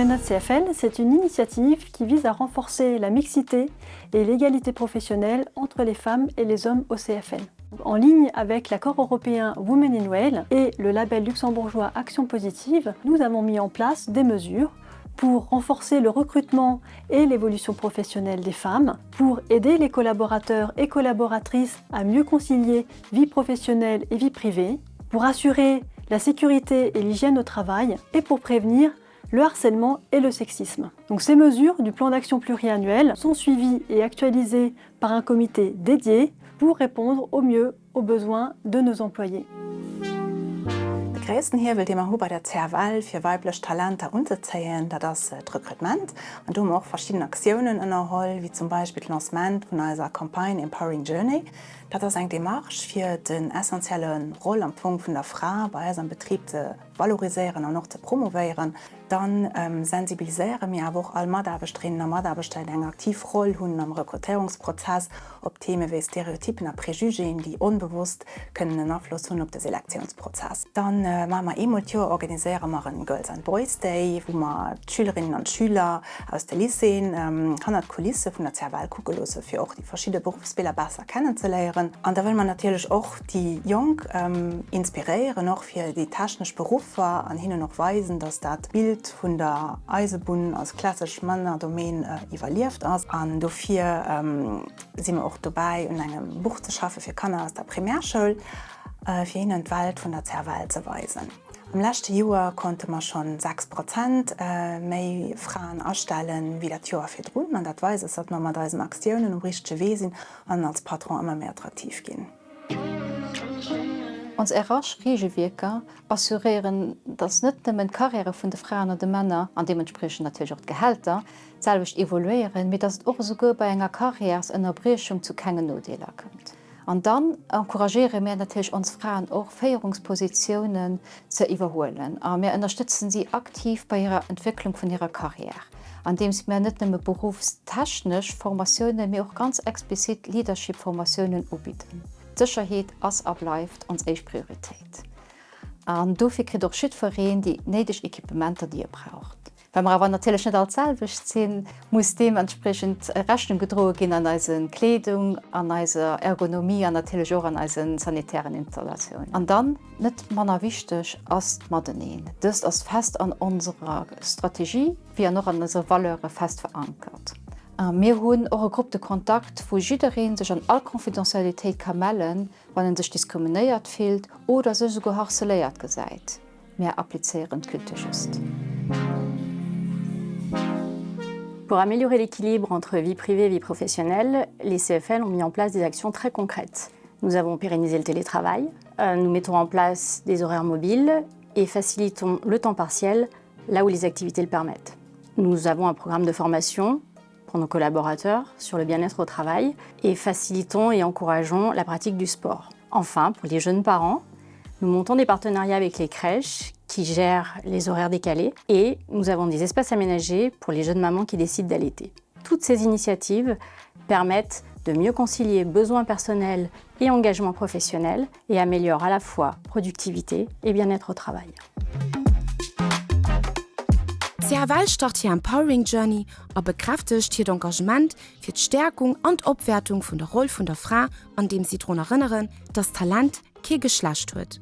Women at CFL, c'est une initiative qui vise à renforcer la mixité et l'égalité professionnelle entre les femmes et les hommes au CFL. En ligne avec l'accord européen Women in Rail et le label luxembourgeois Action positive, nous avons mis en place des mesures pour renforcer le recrutement et l'évolution professionnelle des femmes, pour aider les collaborateurs et collaboratrices à mieux concilier vie professionnelle et vie privée, pour assurer la sécurité et l'hygiène au travail et pour prévenir le harcèlement et le sexisme. Donc ces mesures du plan d'action pluriannuel sont suivies et actualisées par un comité dédié pour répondre au mieux aux besoins de nos employés. De gréissten Hiewel, dee mer hu bei der CFL, fir weiblech Talenter unzezéien, dat ass d'Rekrutement. An do hu mer och verschidden Aktiounen ënnerholl, wéi zum Beispill d'Lancement vun eiser Campagne Empowering Journey. Dat ass eng Demarche, fir den essentielle Roll am Fong vun der Fra bei eis am Betrib ze valoriséieren an och ze promouvéieren. Dann sensibiliséiere mir awer och all Mataarbechterinnen a Mataarbechter, déi eng aktiv Roll hunn am Rekrutéierungsprozess, op Theme wéi Stereotypen a Prejugéen, déi onbewosst kënnen en Afloss hunn op de Selektiounsprozess. Dann maache mer eemol d'Joer organiséiere mer en Girls and Boys Day, wou mer d'Schülerinnen an d'Schüler aus de Lycéeën hannert d'Kulisse vun der CFL kucke loosse, fir och déi verschidde Beruffsbiller besser kennenzeléieren. An da wëlle mer natierlech och déi Jonk inspiréieren, och fir déi technesch Beruffer an hinnen och weisen, dass dat Bild vun der Eisebunn als klassesch Männerdomaine iwwerlieft ass. An dofir si mer och dobäi, un engem Buch ze schaffe fir Kanner aus der Primärschoul, fir hinnen d'Welt vun der CFL ze weisen. Am leschte Joer konnte mer schonn 6 Prozent méi Fraen astellen, wéi dat Joer virdrun. An dat weist eis, datt mer mat eisen Aktiounen um richtege Wee sinn an als Patron ëmmer méi attraktiv ginn. Ons RH-Reegelwierker assuréieren, dass net nëmmen d'Karriäre vun de Fraen an de Männer, an deementspriechend natierlech och d'Gehälter, d'selwecht evoluéieren, mee dass et och esouguer bei enger Karriärsënnerbriechung zu kengen Nodeeler kënnt. An dann encouragéiere mär natierlech ons Fraen och, Féierungspositiounen ze iwwerhuelen a mär ënnerstëtzen si aktiv bei hirer Entwécklung vun hirer Karriär, andeems mär net nëmme beruffstechnesch Formatiounen, mee och ganz explizit Leadership-Formatiounen ubidden. D'Sécherheet ass a bleift ons éischt Prioritéit an dofir kritt och jiddwereen déi néideg Equipementer, déi e braucht. Well mer awer natierlech net all d'selwecht sinn, muss deementspriechend Rechnung gedroe ginn an eise Kleedung, an eiser Ergonomie an natierlech och an eise sanitären Installatiounen. An dann, net manner wichteg, ass d'Mateneen. Dëst ass fest an onserer Strategie wéi an och an eise Valeure fest verankert. Mir hunn och e Groupe de contact, wou jidderee sech an all Confidentialitéit ka mellen, wann en sech diskriminéiert fillt oder sech esouguer harceléiert gesäit. Mir applizéieren d'Culture juste. Pour améliorer l'équilibre entre vie privée et vie professionnelle, les CFL ont mis en place des actions très concrètes. Nous avons pérennisé le télétravail, euh, nous mettons en place des horaires mobiles et facilitons le temps partiel là où les activités le permettent. Nous avons un programme de formation pour nos collaborateurs sur le bien-être au travail et facilitons et encourageons la pratique du sport. Enfin, pour les jeunes parents, nous montons des partenariats avec les crèches qui gèrent les horaires décalés et nous avons des espaces aménagés pour les jeunes mamans qui décident d'allaiter. Toutes ces initiatives permettent de mieux concilier besoins personnels et engagement professionnel et améliorent à la fois productivité et bien-être au travail. D'CFL start hir Empowering Journey a bekräftegt hiert Engagement fir d'Stäerkung an d'Opwäertung vun der Roll vun der Fra, andeems si drun erënneren, dass Talent kee Geschlecht huet.